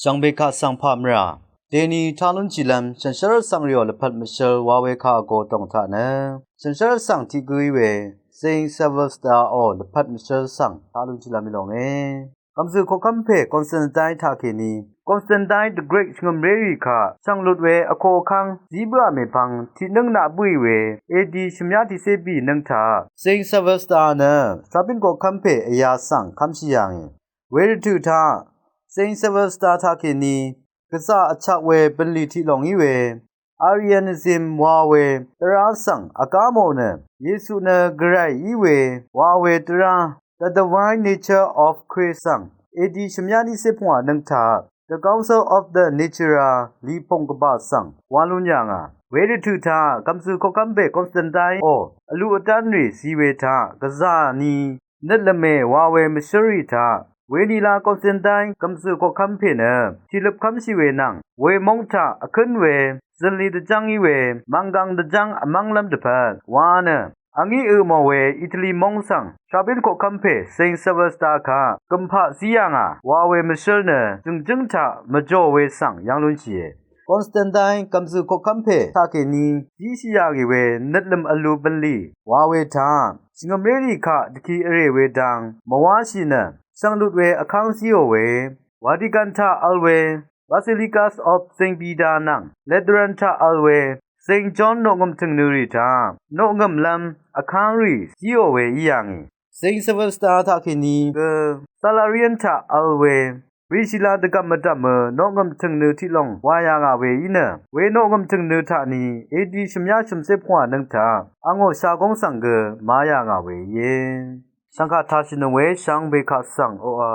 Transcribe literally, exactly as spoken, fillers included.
Shvngbe kaq svng pà mvrà deni tá lúnshìlv́m shànshér vsvng rìò lvpat mvshv́l wa we kaq vgō tòng taq nø shànshér vsvng tiq gǿí we Saint Sylvester ò lvpat mvshv́l svng tá lúnshìlv́m í lòngé. Gv̀mzø̀ koqkv́m pè Constantine taqkèní Constantine the Great shvngø̀mrérì kaq shvnglut we vko vkv́ng zí bǿà mèpvng tiqnǿng naq bǿì we A D shvmyá tiqcé bì nǿng taq Saint Sylvester nø shvbín koqkv́m pè vyā svng kv́mshì yà ngì. Wervtø̀ taq Saint Sylvester taqkèní gvzà vchak we bv̀nlì tiq lòng í we Arianism wa we tvrá svng vgá mò nø Yesu nø gvray í we wa we tvrá The Divine Nature of Christ svng A D shvmyá niqcé pungwà nǿng taq The Council of the Nicaea lipung gvbà svng wa lún yà ngà. Wervtø̀ taq gv̀mzø̀ koqkv́m pè Constantine ò vluq vtánrì zi we taq gvzà ni nøtlvmè wa we mvshǿlrì taq wenila Constantine gv̀mzø̀ koqkv́m pè nø tiqløp kv́mshì we nvng we móng taq vkǿn we zø̀nli dvjv́ng í we mv̀nggv̀ng dvjv́ng vmv́nglv́m dvpvt wa nø angí ø mò we Italy móng svng shvbín koqkv́m pè Saint Sylvester kaq gø̀mpaq zí yà ngà wa we mvshǿl nø jø̀ngjǿng taq mvjò we svng yv́ng lúnshìe. Constantine gv̀mzø̀ koqkv́m pè taqkèní zíshì yà ngì we nøtlø̀m vlu bv̀nlì wa we taq shvngø̀mrérì kaq dvki vrè we dang mvwáshì nø shvnglut we vkv́ng zíò we Vatican taq vl we Basilicas of Saint Peter nvng Lateran taq vl we Saint John noqngø̀m tø̀ngnø rì taq noqngø̀mlv́m vkv́ng rì zíò we í yà ngì. Saint Sylvester taqkèní gø Salarian taq vl we Priscilla dvgv̀m mvdv̀mø noqngø̀m tø̀ngnø tiq lòng wa yà ngà we í nø we noqngø̀m tø̀ngnø taqni A D shvmyá shvmcé pungwà nǿng taq angò shagóng svng gø má yà ngà we íe. Shvngkà tashìnøng we shvngbe kaq svng oqà